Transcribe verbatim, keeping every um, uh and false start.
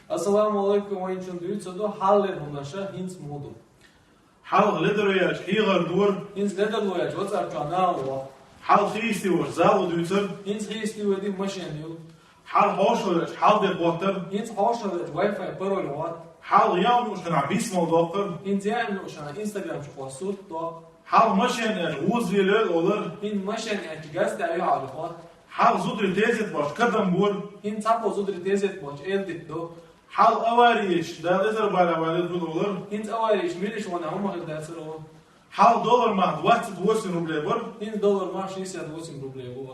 Ассаламу алейкум, вайна чун дувцаргда хьалхалера хӀамаш, хӀинца муду. Хьалха ледарло яьча хьагӀар дора. ХӀинца ледарло яьча вацар чу нала ваха. Хьалха хьийсте воацаш зала дувцар. ХӀинца хьийсте вади машен ю. Хьалха хьошалгӀа яьча хьалде хоттар. ХӀинца хьошалгӀа яьча Wi-Fi пароль хатт. Хьалха яа луш хана бисмал доаккхар. ХӀинца яа луш хана Instagram чу кхоссур до. Хьалха машен яьча гӀуза велавелла олар. ХӀинца машен яьча газ тӀа вихьа хатт. Хьалха зударий тезет беш кадам бора. ХӀинца цхьаболча зударий тезет беш эладитт до. Хьалха авари еча, Дала эзар бала вале дуллар. ХӀинца авари еча милиша вана хӀама хир дацар. Хьалха доллар мах двадцать восемь рублей бар. ХӀинца доллар мах шестьдесят восемь рублей бу.